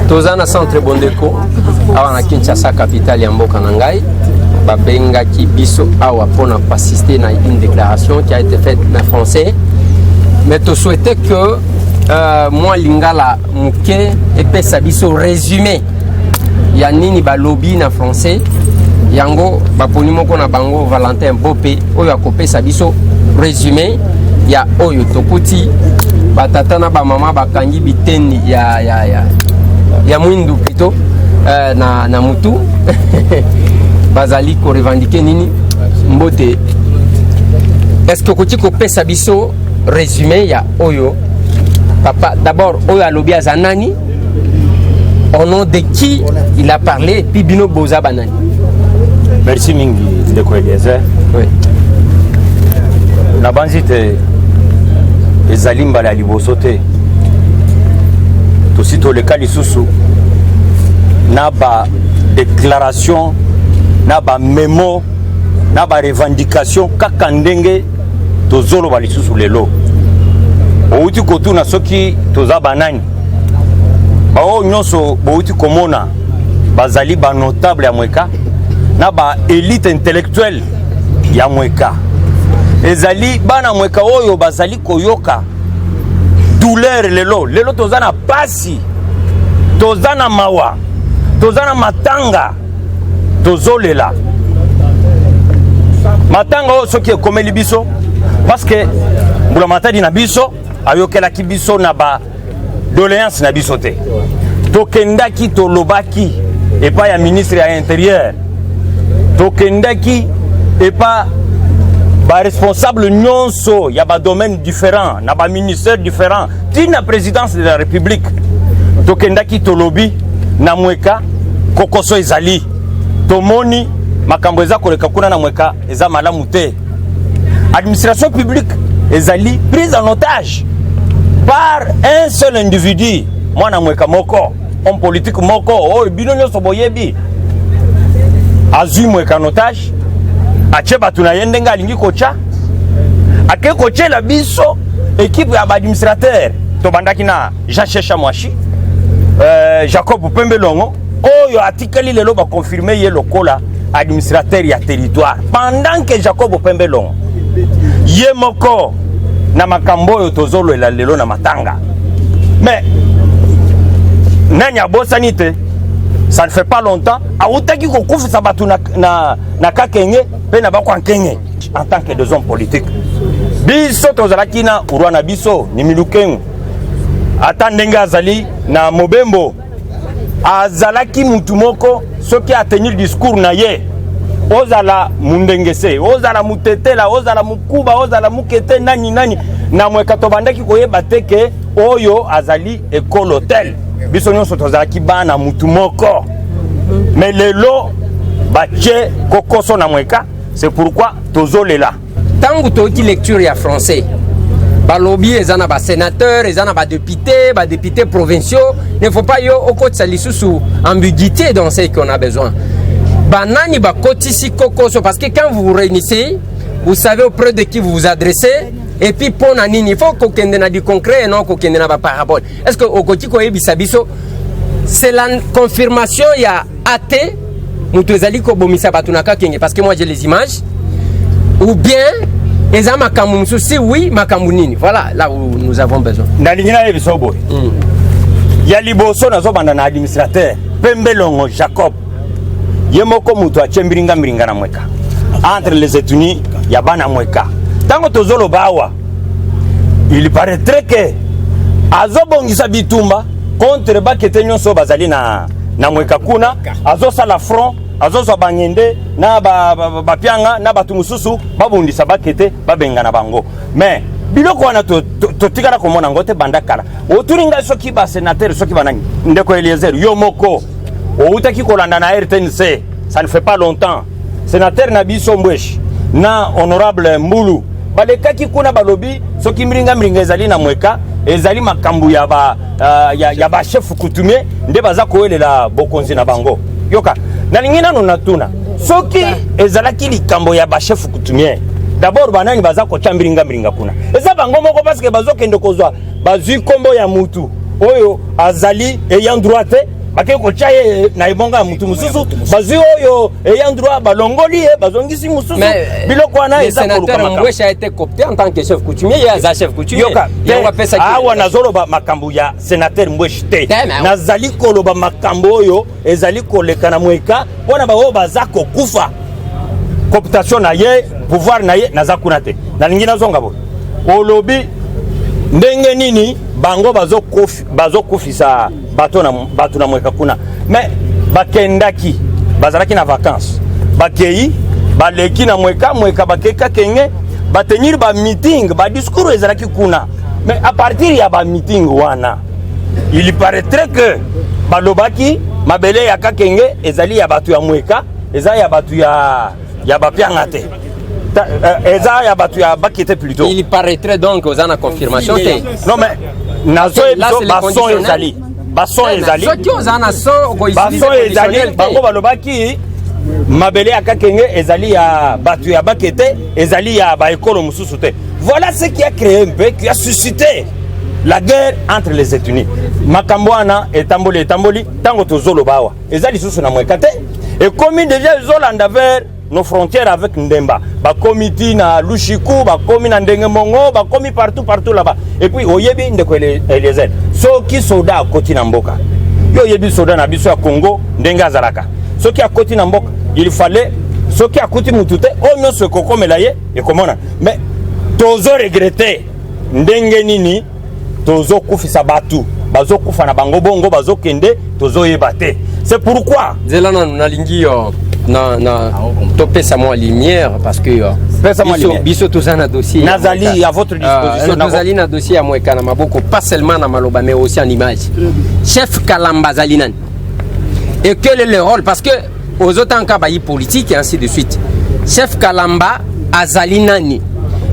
Toza na centre Bondeko awa na Kinshasa, capitale ya mboka na ngai. Babengaki biso awa mpona koassister na une déclaration qui a été faite na français, mais tosouhaite que mwa lingala moke epesa biso résumé ya nini balobi na français. Yango baponi moko na bango, Valentin Bope, oyo akopesa biso résumé ya oyo tokuti. Batata na bamama bakangi bitendi ya mwindu plutôt na mutu, bazali korevendiquer nini? Mbote, est ce que okoki kopesa biso résumé ya oyo papa d'abord oyo alobi aza nani, au nom de qui il a parlé, et puis bino boza banani? Merci mingi, ndeko Eliezer. Oui. Nabanzi te ezali mbala ya liboso te. Tosi toleka lisusu na badéclaration, na bamemo, na barevendication, kaka ndenge tozoloba lisusu lelo. Outi kotuna soki toza banani. Baoyo nyonso bouti komona bazali banotable ya Mweka na baélite intellectuelle ya Mweka. Ezali bana Mweka oyo bazali koyoka douleur lelo. Lelo toza na pasi, toza na mawa, toza na matanga, tozolela matanga oyo soki ekomeli biso, parce que mbula matadi na biso ayokelaki biso na ba doléance na biso te. Tokendaki, tolobaki epai ya ministre ya Intérieur, tokendaki epa baresponsable nyonso ya badomaine différent, na baministère différent, ntina présidence de la République. Tokendaki, tolobi na Mweka kokoso ezali, tomoni makambo eza koleka kuna na Mweka eza malamu te. Administration publique ezali prise en otage par un seul individu, mwana Mweka moko, homme politique moko oyo bino nyonso boyebi. Azwi Mweka en otage, atie bato na ye ndenge alingi kotya, ake kotyela biso équipe ya baadministrateur. Tobandaki na Jean Shesha Mwashi, Jacob Pembelongo, oyo atikali lelo baconfirme ye lokola administrateur ya territoire, pendant que Jacob Pembelongo ye moko na makambo oyo tozolwela lelo na matanga. Mais nani abosani te, ça ne fait pas longtemps awutaki kokufisa bato na Kakenge mpe na Bakwankenge. En tant que des hommes politiques, biso tozalaki na urwa na biso ni Milukengu. Ata ndenge azali na mobembo, azalaki mutu moko soki atenir discours na ye, ozala mundengese, ozala mutetela, ozala mukuba, ozala mukete, nani nani na Mweka, tobandaki koyeba te ke oyo azali ekolo tel. Biso nyonso tozalaki bana mutu moko. Mais lelo batie kokoso na Mweka, c'est pourquoi tozolela. Ntango toyoki lecture ya français, balobi eza na basénateur, eza na badéputé, badéputé provinciaux. Ne faut pas yo okotisa lisusu ambiguïté dans ce qu'on a besoin. Banani bakotisi kokoso? Parce que quand vous vous réunissez, vous savez auprès de qui vous vous adressez et puis mpo na nini. Il faut kokende na du concret et non kokende na baparabole. Est ce que okoki koyebisa biso, c'est la confirmation ya at moto ezali kobomisa bato na Kakenge? Parce que moi, j'ai les images. Ou bien eza makambo mosusu? Si oui, makambo nini? Voilà là où nous avons besoin. Nalingi nayebisa boye. Ya liboso, nazobanda na administrateur Pembelongo Jacob. Ye moko moto atie mbilinga mbilinga na Mweka entre les ethnies ya bana Mweka. Ntango tozoloba awa, il paraîtrait que azobongisa bitumba contre bakete nyonso oyo bazali na Mweka kuna. Azosala front, azozwa bangende na bapianga na bato mosusu, babundisa bakete, babengana bango. Mais biloko wana totikala komona yango te banda kala. Otuni ngai soki basénateur, soki banani. Ndeko Eliezer, yo moko outaki kolanda na RTNC, ça ne fait pas longtemps, sénateur na biso Mbweshi na honorable Mbulu balekaki kuna, balobi soki mbilinga mbilinga ezali na Mweka, ezali makambo ya bachef coutumier nde baza kowelela bokonzi na bango. Yoka, nalingi nano natuna: soki ezalaki likambo ya bachef coutumier, d'abord banani baza kotya mbilinga mbilinga kuna? Eza bango moko, parce que bazokende kozwa, bazwi nkombo ya mutu. Oyo azali ayant droit te, bakei kotya ye na ebonga ya mutu mosusu. Bazwi oyo ayant droit, balongoli ye, bazongisi mosusu. Biloko wana eza koluka. Mbweshi a été coopté en tant que chef coutumier. Ye aza chef coutumier. Yoka, awa nazoloba makambo ya sénateur Mbweshi te. Nazali koloba makambo oyo ezali koleka na Mweka mpona baoyo baza kokufa. Cooptation na ye, pouvoir na ye, naza kuna te. Nalingi nazonga boye. Olobi ndenge nini bango bazokufisa bato na Mweka kuna? Mais bakendaki, bazalaki na vacance, bakei, baleki na Mweka, Mweka bakei Kakenge, batenir bameeting, badiscours ezalaki kuna. Mais à partir ya bameeting wana, il paraîtrait que balobaki mabele ya Kakenge ezali ya bato ya Mweka, eza ya bato ya Bapianga te, eza ya bato ya Bakete plutôt. Il paraîtrait, donc oza na confirmation te. Non, mais nazoyebi bason ezali, bason ezali. Soki oza na son. Bason ezali. Bango balobaki mabele ya Kakenge ezali ya bato ya Bakete, ezali ya baekolo mosusu te. Voilà ce qui a créé un peu, qui a suscité la guerre entre les ethnies. Makambo wana etamboli, etamboli. Ntango tozoloba awa, eza lisusu na Mweka te, ekomi déjà ezolanda vers nos frontières avec Ndemba. Bakomi ti na Lushiku, bakomi na Ndenge Mongo, bakomi partout, partout là-bas. Et puis oyebi, ndeko Eliezer, soki soda akoti na mboka, yo oyebi soda na biso ya Congo ndenge azalaka, soki akoti na mboka, il fallait soki akuti mutu te, oyo nyonso ekokomela ye ekomona. Mais tozo regretter ndenge nini tozokufisa bato, bazokufa na bango bongo, bazokende, tozoyeba te. C'est pourquoi Nzela nanu, nalingi yo na topesa mwa lumière parce que Pesa mwa lumière. Biso toza na dossier. Nazali à votre disposition. Tozali na dossier ya Mweka na maboko, pas seulement na maloba mais aussi en image. Chef Kalamba azali nani et quel est le rôle? Parce que ozotanga bayi politique et ainsi de suite. Chef Kalamba azali nani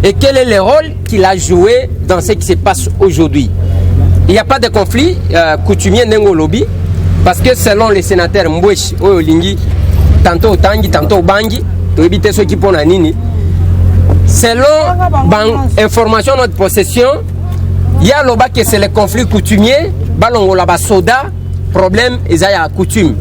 et quel est le rôle qu'il a joué dans ce qui se passe aujourd'hui? Il n'y a pas de conflit coutumier ndenge olobi, parce que selon le sénateur Mbweshi, oyo olingi tantôt otangi, tantôt obangi, toyebi te soki mpo na nini, selon ban information notre possession, ye alobaki c'est le conflit coutumier, balongola basoda, problème eza ya coutume.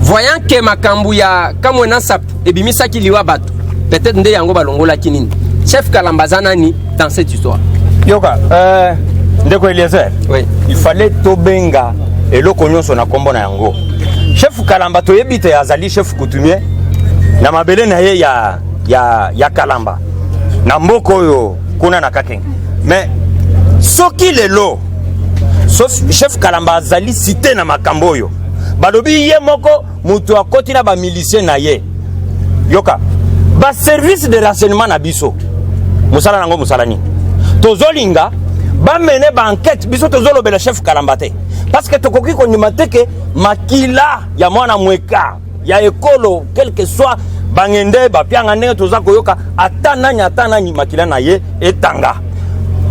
Voyant ke makambo ya Kamwena Nsapu ebimisaki liwa bato, peut-être nde yango balongolaki nini. Chef Kalamba aza nani dans cette histoire? Yoka, ndeko Eliezer. Oui. Il fallait tobenga eloko nyonso na nkombo na yango. Chef Kalamba, toyebi te azali chef coutumier na mabele na ye ya Kalamba na mboka oyo kuna na Kakenge. Mais soki lelo chef Kalamba azali cité na makambo oyo balobi, ye moko moto akoti na bamilicien na ye. Yoka, baservice de renseignement na biso, mosala nango mosala nini? Tozolinga bamene baenquête. Biso tozolobela chef Kalamba te, parce que tokoki kondima te ke makila ya mwana Mweka, ya ekolo, quel que soit Bangende, Bapianga, ndenge toza koyoka, ata nani, ata nani, makila na ye etanga.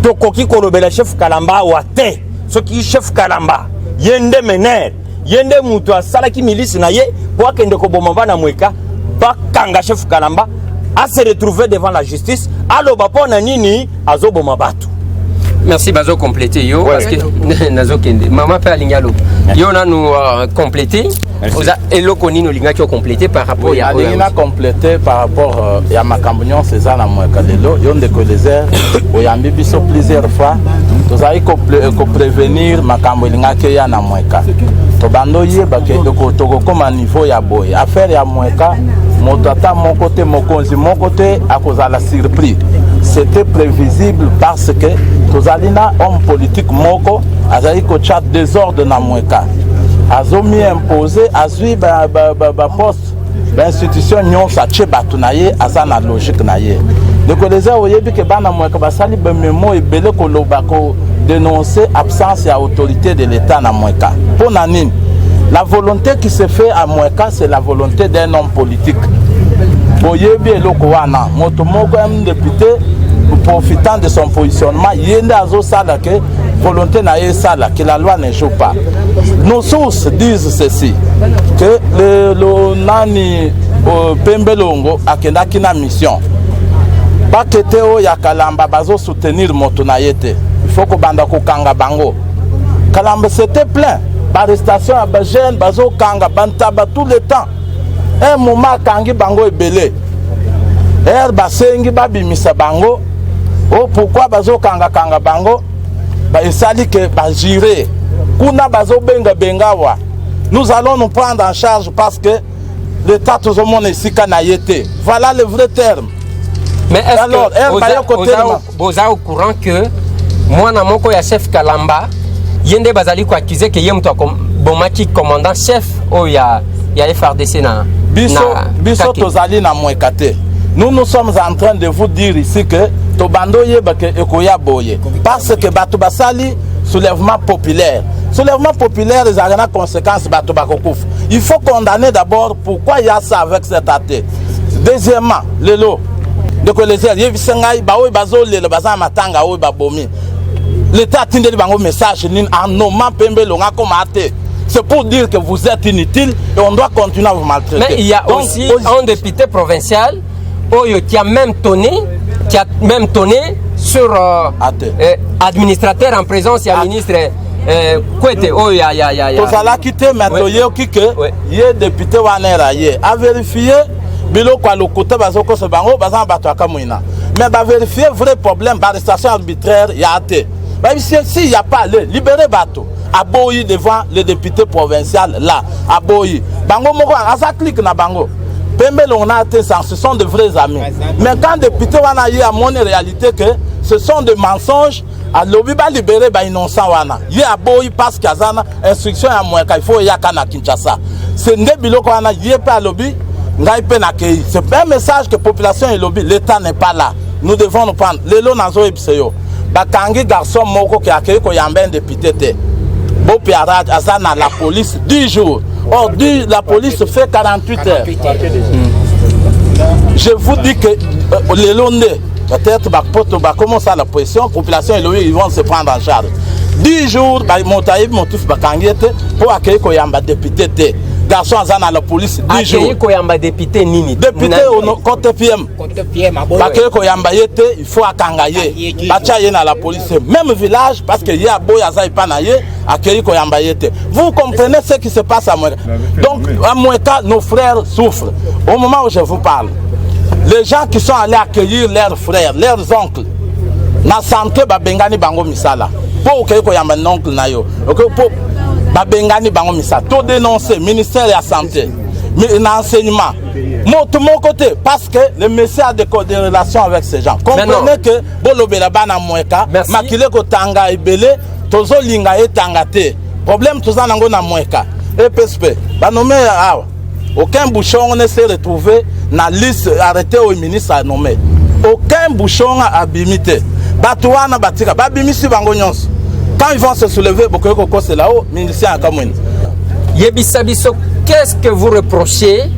Tokoki kolobela chef Kalamba awa te. Soki chef Kalamba ye nde meneur, ye nde moto asalaki milice na ye mpo akende koboma bana Mweka, bakanga chef Kalamba, ase retrouver devant la justice, aloba mpo na nini azoboma bato. Merci. Bazo compléter yo parce que nazokende. Mama mpe alingi aloba. Yo nanu compléter. Oza eloko nini olingaki ocompléter par rapport ya Alingi na compléter par rapport ya makambo nyonso eza na Mweka lelo. Yo, ndeko Eliezer, oyambi biso plusieurs fois. Tozali koprévenir makambo elingaki eya na Mweka. Tobanda oyeba ke tokokóma niveau ya boye. Affaire ya Mweka, moto ata moko te, mokonzi moko te akozala surpris. C'était prévisible parce que tozali na homme politique moko azali kotya désordre na Mweka, azomi impose, azwi baposte, bainstitution nyonso, atie bato na ye, aza na logique na ye. Ndeko Eliezer, oyebi ke bana Mweka basali bamemo ebele koloba, kodénoncer absence ya autorité de l'État na Mweka. Mpo na nini? La volonté qui se fait à Mweka, c'est la volonté d'un homme politique. Boyebi eloko wana, moto moko, un député, profitant de son positionnement, ye nde azosala ke volonté na ye esala, que la loi ne joue pas. Nos sources disent ceci, que le nani Pembelongo akendaki na mission. Bakete oyo ya Kalamba bazosoutenir moto na ye te, il faut kobanda kokanga bango. Kalamba c'était plein, baarrestation ya bajeune, bazokanga bantaba tout le temps. Un moment akangi bango ebele, ere basengi babimisa bango. O pourquoi bazokangakanga bango? Esali ke bajure kuna bazobengabenga awa: nous allons nous prendre en charge parce que l'État tozomona esika na ye te. Voilà le vrai terme. Mais est-ce Alors, que ere baye kotelema. Boza au courant que mwana moko ya chef Kalamba, ye nde bazali koaccuser ke ye moto abomaki commandant chef oyo ya FARDC na Biso na biso Kake? Tozali na Mweka te. Nous, nous sommes en train de vous dire ici que tobanda oyeba ke ekoya boye, parce que bato basali soulèvement populaire. Soulèvement populaire ezalaka na conséquence, bato bakokufa. Il faut condamner d'abord pourquoi il y a ça avec cet AT. Deuxièmement, lelo, ndeko Elezer, yebisa ngai, baoyo bazolela, baza na matanga, oyo babomi, l'État atindeli bango message nini en nommant Pembe Longa comme AT? C'est pour dire que vous êtes inutile et on doit continuer à vous maltraiter. Mais il y a Donc, aussi un député provincial oyo qui a même tonné sur AT. Administrateur en présence ya Ah. ministre Kwete oyo ya Tozalaki te, mais toyoki ke ye député wana era ye avérifie biloko ya lokuta bazokosa bango. Baza na bato ya Kamwina, mais bavérifie vrai problème, baarrestation arbitraire ya te. Bayebisi ye si ya pas ale libéré bato, aboyi devant le député provincial là, aboyi. Bango moko aza clique na bango, Pembe Longo na te, ce sont de vrais amis. Mais quand député wana ye amoni réalité que ce sont des mensonges, alobi balibérer bainnocent wana, ye aboyi parce que aza na instruction ya Mweka, il faut eyaka na Kinshasa. Se nde biloko wana ye mpe alobi ngai mpe nakei. C'est un message que population elobi: l'État n'est pas là, nous devons nous prendre. Lelo nazoyebisa yo, bakangi garçon moko ke akei koyamba un député te, Bopi Arad, aza na la police 10 jours. Or la police fait 48 heures. Je vous dis que lelo nde peut-être bapoto bakomosala la pression, population elobi ils vont se prendre en charge. 10 jours, moto ayebi motif bakangi ye te mpo akei koyamba député te. Garçon aza na la police 10 jours. Akei koyamba député nini? Député côté PM, bakei koyamba ye te, il faut akanga ye, batia ye na la police, même village, parce que ye aboyi, aza epa na ye, akei koyamba ye te. Vous comprenez ce qui se passe à Mweka? Donc à Mweka, nos frères souffrent. Au moment où je vous parle, les gens qui sont allés accueillir leurs frères, leurs oncles na santé, babengani bango misala mpo okei koyamba oncle na yo. Mpo babengani bango misala. Todénonce ministère ya santé na enseignement, moto moko te, parce que le monsieur a des relations avec ces gens. Comprenez que bolobela bana Mweka, makili kotanga ebele, tozolinga etanga te. Problème toza nango na Mweka, EPSP banome awa, aucun bouchon ne s'est retrouvé na liste arrêté oyo ministre a nommé. Aucun bouchon abimi te. Bato wana batika babimisi bango nyonso. Quand ils vont se soulever, bokoki kokosela o milicien ya Kamwina. Yebisa biso, qu'est-ce que vous reprochez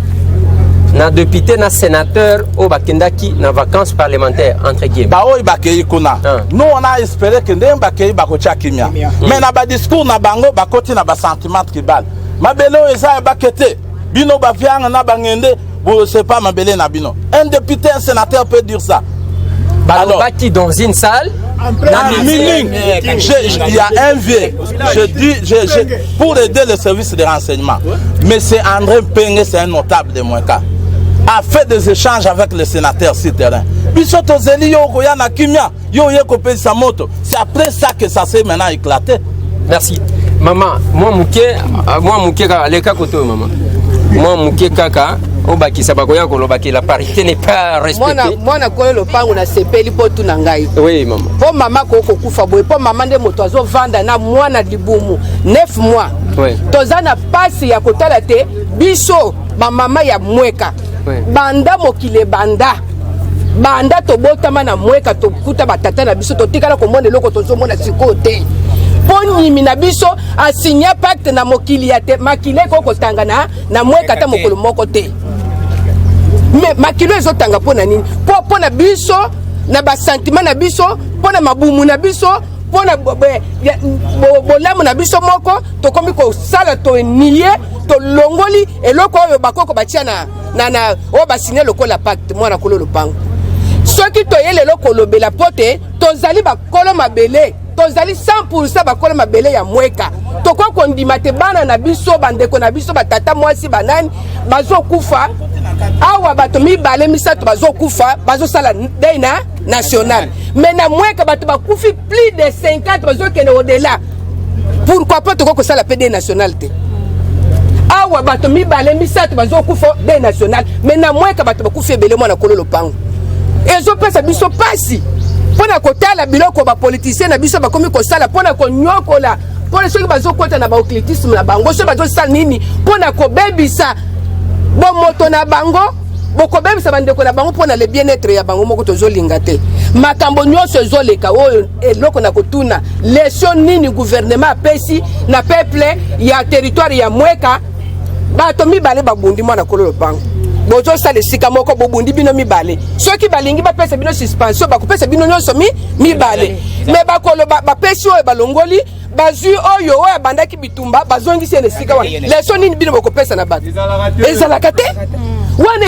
na député na sénateur oyo bakendaki na vacances parlementaires, entre guillemets? Baoyo bakei kuna, nous on a espéré ke ndenge bakei bakotia kimia, mais na badiscours na bango bakoti na basentiment tribal. Mabele oyo eza ya bake te, bino bavianga na bangende, c'est pas mabele na bino. Un député, un sénateur peut dire ça? Balobaki dans une salle. Na meeting, il y a un vieux, je dis, pour aider le service de renseignement, mais c'est André Penge, c'est un notable de Mweka, a fait des échanges avec le sénateur sur terrain. Biso tozeli yo okoya na kimia, yo oye kopelisa moto. C'est après ça que ça s'est maintenant éclaté. Merci mama. Mwa moke kaka, leka kote oyo mama, mwa moke kaka obakisa, bakoya kolobaki la parité n'est pas respectée. Mwana kolo lopango, nasepeli mpo tuna ngai. Oui mama. Mpo mama koki kokufa boye, mpo mama nde moto azovanda na mwana libumu 9 mois. Toza na pasi ya kotala te, biso bamama ya Mweka. Banda mokili ebanda, banda tobotama na Mweka, tokuta batata na biso, totikala komona eloko tozomona sikoyo te. Mpo nyimi na biso asinya pacte na mokili ya te, makili ekoki kotanga na Mweka ata mokolo moko te. Me makilo ezotanga mpo na nini? Mpo na biso, na basentiment na biso, mpo na mabumu na biso, mpo na bolamu na biso moko. Tokomi kosala, tonier, tolongoli eloko oyo bakoko batia na oyo basigne lokola pacte. Mwana kolo lopango, soki toye lelo kolobela, mpo te tozali bakolo mabele. Tozali 100 bakolo mabele ya Mweka. Tokoki kondima te bana na biso, bandeko na biso, batata mwasi, banani bazokufa awa. Bato mibale, misato bazokufa, bazosala deuil na national, mais na Mweka bato bakufi plus de 50, bazokende au-delà. Pourquoi pas tokoki kosala mpe deuil national te? Awa bato mibale, misato bazokufa, deuil national, mais na Mweka bato bakufi ebele. Mwana kolo lopango, ezopesa biso mpasi mpo na kotala biloko bapoliticien na biso bakomi kosala mpo na konyokola, mpona soki bazokɔta na baoccultisme na bango, soki bazosala nini mpo na kobebisa bomoto na bango, bokobebisa bandeko na bango mpo na le bien-être ya bango moko. Tozolinga te makambo nyonso ezoleka oyo. Eloko na kotuna, leçon nini gouvernement apesi na peuple ya territoire ya Mweka? Bato mibale babundi, mwana kolo lopango, bozosala esika moko, bobundi bino mibale. Soki balingi bapesa bino suspension, bakopesa bino nyonso mibale, mais bakoloba bapesi oyo, balongoli, bazwi oyo, oyo abandaki bitumba, bazongisi ye na esika wana. Leçon nini bino bokopesa na bato? Ezalaka te. Wana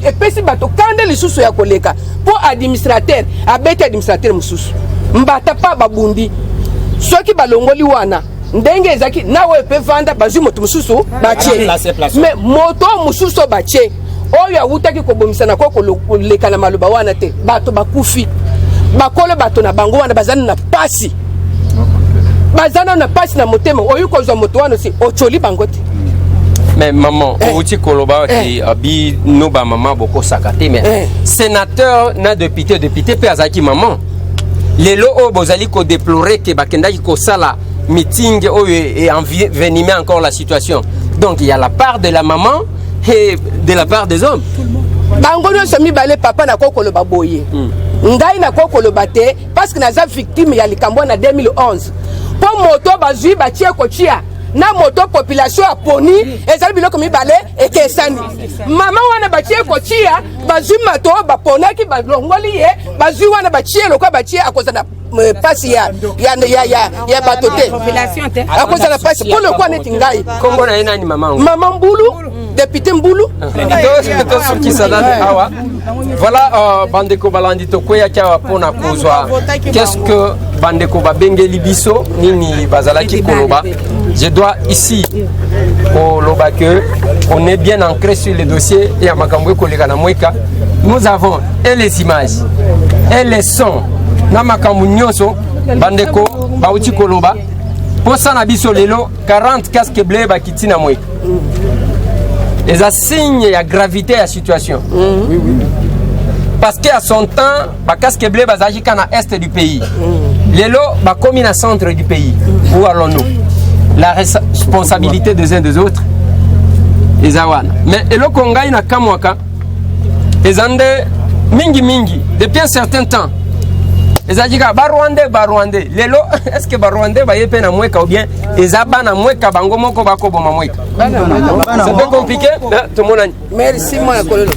epesi bato kanda lisusu ya koleka, mpo administrateur abeti administrateur mosusu mbata pa babundi. Soki balongoli wana ndenge ezalaki na oyo mpe vanda, bazwi moto mosusu batie, mais moto mosusu oyo batie, oyo awutaki kobomisa na ko koleka na maloba wana te. Bato bakufi, bakolo bato na bango wana bazali na pasi, baza nano na pasi na motema. Oyi kozwa moto wana osi otyoli bango te. Mais maman, outi koloba ke bino bamama bokosaka te, mais sénateur na député, député mpe azalaki maman. Lelo oyo bozali kodéplorer ke bakendaki kosala meeting oyo envenimer encore la situation. Donc il y a la part de la maman et de la part des hommes. Bango nyonso mibale, papa. Nakoki koloba boye, ngai nakoki koloba te parce que naza victime ya likambo na 2011, mpo moto bazwi batie kotia na moto population aponi ezali biloko mibale ekesani. Mama wana batie kotia, bazwi mato oyo baponaki, balongoli ye, bazwi wana batie lokola batie, akozala na pasi ya bato te, akozala pasi mpo lokola neti ngai. Kombo na ye nani, mama? Mama Mbulu, député Mbulu. Tosukisa nani awa. Voilà, bandeko balandi, tokweyaki awa mpona kozwa qu'est-ce que bandeko babengeli biso, nini bazalaki koloba. Je dois ici koloba que on est bien ancré sur le dossier ya makambo ekoleka na Mweka. Nous avons et les images et les sons na makambo nyonso bandeko bauti koloba. Posa na biso lelo, 40 casque bleu bakiti na Mweka, eza signe ya gravité ya situation, parce que à son temps bacasque bleu bazalaki kaka na est du pays. Lelo bakomi na centre du pays. Où allons-nous? La responsabilité des uns des autres eza wana. Mais eloko ngai nakamwaka eza nde mingimingi, depuis un certain temps ezalaki kaka Barwandais, Barwandais. Lelo est ce que Barwandais baye mpe na Mweka ou bien eza bana Mweka bango moko bakoboma Mweka? C'est un peu compliqué. Tomonani. Merci, mwana kololo.